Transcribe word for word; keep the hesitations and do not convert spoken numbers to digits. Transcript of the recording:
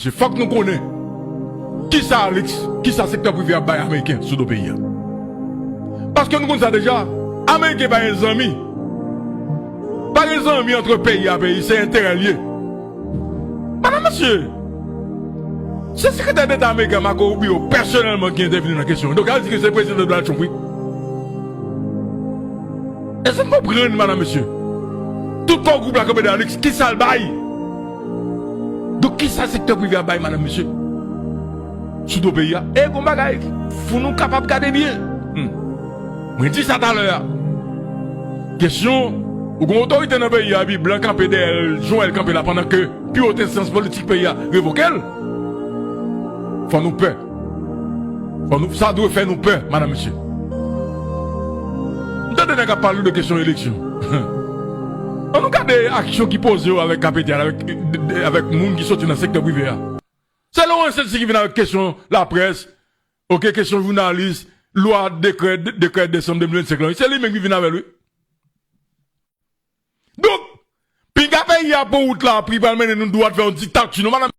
Mesye, fòk nou konnen kisa Alex, kisa sektè prive ap bay Ameriken sou do peyi a. Paske nou konn sa deja, Ameriken pa gen zanmi. Pa gen zanmi ant peyi a peyi, se enterè l ye. Madanm, mesye, se sekretè deta ameriken Marco Rubio pèsonèlman ki entèvini nan kesyon. Donk, sa vle di ke se prezidan Donald Trump, wi. Èske n konprann, madanm, mesye? Tout kò gwoup la kanpe dèyè Alex, kisa l bay? Donk, kisa sektè prive a bay, madanm, mesye? Sou do peyi a. E gon bagay, fò nou kapab gade byen. Hmm. Mwen di sa talè a. Kesyon, ou gon otorite nan peyi a, epi blan kanpe dèyè l, jan l kanpe la, pandan ke pi wot enstans politik peyi a revoke l. Fò nou pè. Fò nou, sa dwe fè nou pè, madanm, mesye. M tande nèg ap pale de kesyon eleksyon. An nou gade aksyon ki poze yo avèk kapitèl, avèk, avèk moun ki soti nan sektè prive a. Se Laurent Saint-Cyr ki vin avèk kesyon laprès, oke, kesyon jounalis, lwa dekrè, dekrè desanm de mil vennsenk lan. Se li menm ki vin avè l, wi. Donk, pinga peyi a pran wout la, pri pral mennen nou dwat vè yon diktati, non, madanm.